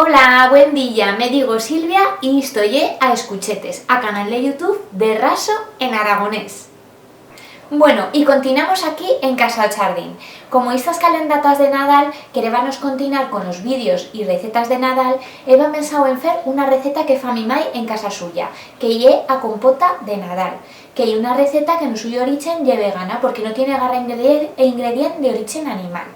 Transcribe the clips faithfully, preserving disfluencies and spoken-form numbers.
Hola, buen día, me digo Silvia y isto ye A Escuchetes, a canal de YouTube de Raso en Aragonés. Bueno, y continuamos aquí en Casa o Chardín. Como istas calendatas de Nadal querébanos continuar con os vídeos y recetas de Nadal, heba pensau en fer una receta que fa mi mai en casa suya, que ye a compota de Nadal, que ye una receta que en o suyo orichen ye vegana, porque no tiene garra ingredie-, ingredient de orichen animal.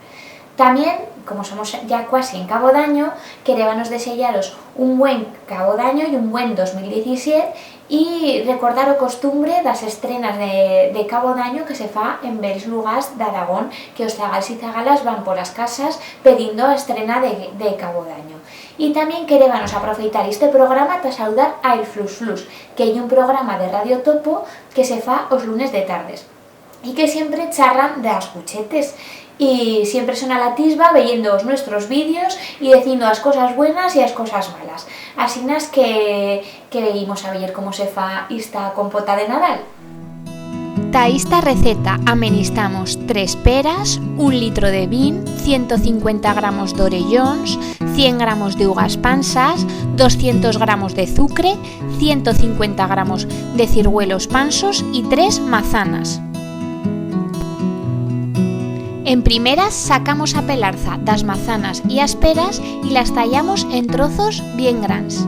Tamién, como somos ya cuasi en Cabo d'Anyo, querébanos deseyaros un buen Cabo d'Anyo y un buen dos mil diecisiete y recordar o costumbre d'as estrenas de, de Cabo d'Anyo que se fa en bells lugars d'Aragón, que os zagals y zagalas van por as casas pedindo a estrena de, de Cabo d'Anyo. Y tamién querébanos aprofeitar este programa ta saludar a El Flux Flux, que ye un programa de Radio Topo que se fa os lunes de tardes y que siempre charran d'as cuchetes, y siempre son a la tisba veyendo os nuestros vídeos y decindo as cosas buenas y as cosas malas. Asinas que, que imos a veyer cómo se fa ista compota de Nadal. Ta ista receta amenistamos tres peras, un litro de vin, ciento cincuenta gramos d'orellons, cien gramos de uvas pansas, doscientos gramos de zucre, ciento cincuenta gramos de cirgüelos pansos y tres mazanas. En primeras sacamos a pelarza d'as mazanas y as peras y las tallamos en trozos bien grans.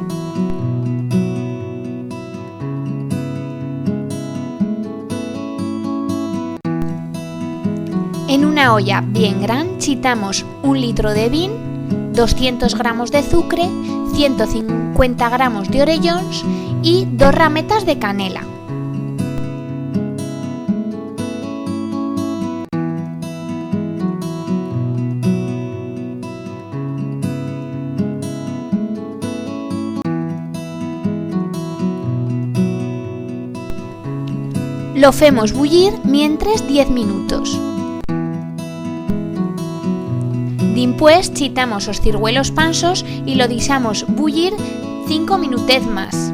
En una olla bien gran chitamos un litro de vin, doscientos gramos de zucre, ciento cincuenta gramos de orellons y dos rametas de canela. Lo femos bullir mientres diez minutos. Dimpués chitamos os cirgüelos pansos y lo dixamos bullir cinco minutez mas.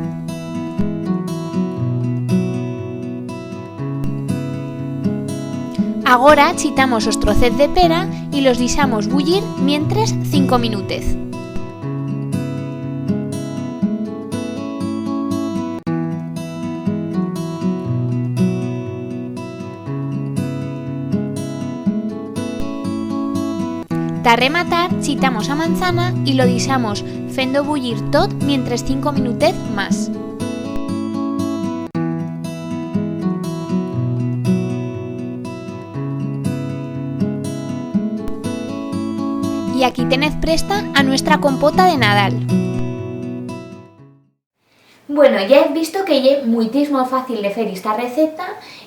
Agora chitamos os trocez de pera y los dixamos bullir mientres cinco minutez. Ta rematar, chitamos a manzana y lo dixamos fendo bullir tot mientres cinco minutez mas. Y aquí tenez presta a nuestra compota de Nadal. Bueno, ya hez visto que ye muitismo fácil de fer ista receta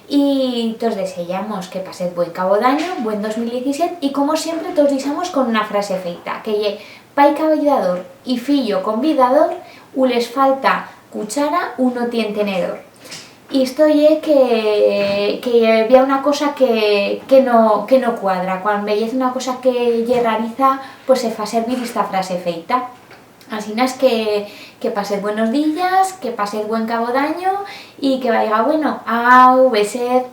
y tos deseyamos que pasez buen Cabo d'Anyo, buen dos mil diecisiete y, como siempre, tos dixamos con una frase feita, que ye: pai cabidador y fillo convidador, u les falta cuchara u no tien tenedor. Isto ye que, que bi ha una cosa que, que no, que no cuadra. Cuan veyez una cosa que ye rariza, pues se fa servir ista frase feita. Asinas que, que pasez buenos días, que pasez buen Cabo d'Anyo y que vaiga bueno. Au, besez.